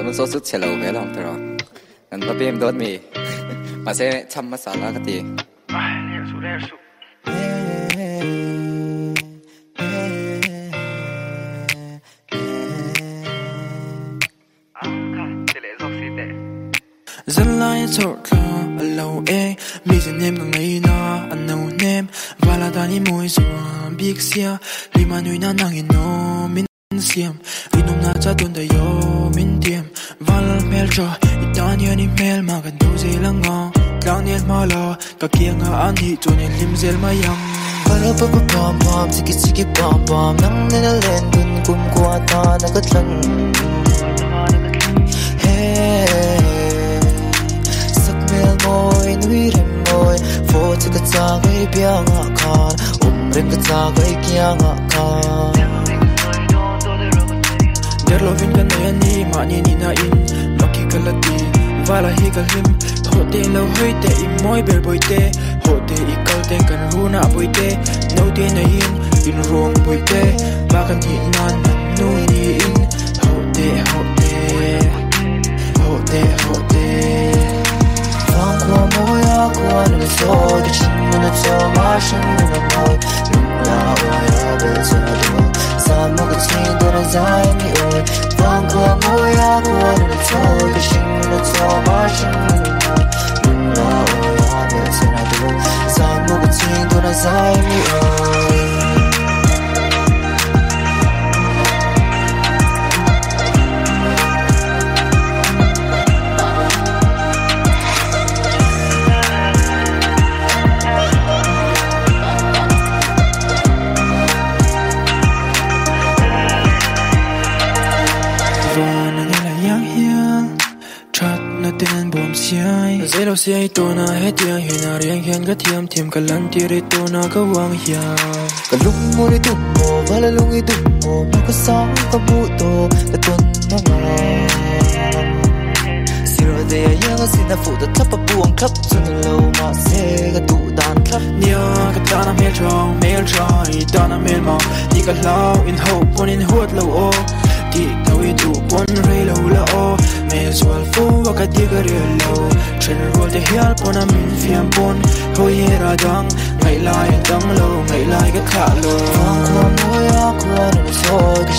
Thomas chu chhe lo ve lawm tiraw. Kan va pem dawn mi. Mahse cham hmasa la ka ti. Zan lai a chawrh thla a lo eng mi zan nem ka ngei na a no nem vala dan i mawi zuam bik sia lima nui na nang in aw min siam rinawm na cha tawn daih aw min tiam val hmel tha i tan hian i hmel mah kan do zel anga tlang nel hma la ka kianga an hi chuan in hlim zel mai ang. Para pa pa pam pam chiki chiki pam pam nang nena len dun kum kwa ta na ka tlan Hey sak mel moi nui rem moi fo chu ka cha ngai pianga khan um reng ka cha ngai kianga khan Der lovin ka nei ani mahni ni na in maki ka la ti vala hi ka hlim ho te lo hoi te i moi ber boi te ho te i kal te kan runa boi te no te na in in rong boi te ba kan hi nan nu ni in ho te ho te ho te ho te Vang khua moi a khua nu so ka chin nu cho ma shin nu moi lung la oi a bel chu na du sa mo ka chin do na zai mi oi Vang khua moi a khua nu so ka chin nu cho ma shin nu moi lung la oi a bel chu na du sa mo ka chin do na zai mi oi Van ang ila yang hian Chat na ten bom siai Zelo siai to na he tiang hian a riang hian ka thiam thiam ka lan ti ri to na ka wang hian Ka lung mo ri dum mo vala lung i dum mo ma ka sang ka bu to ka ton ma nga Siro de ya yang a sin a fu da tlap a buang tlap chun lo ma se ka du dan tlap Nia ka tana mel chong mel chong i tana mel ma ni ka hlau in ho pon in huat lo o ti tau i du pon re lo la o me zual fo wa ka ti ka re lo chen rol te hial pon a min fiam pon ho ye ra dang ngai lai dang lo ngai lai ka kha lo Vang khua moi a khua nu so ka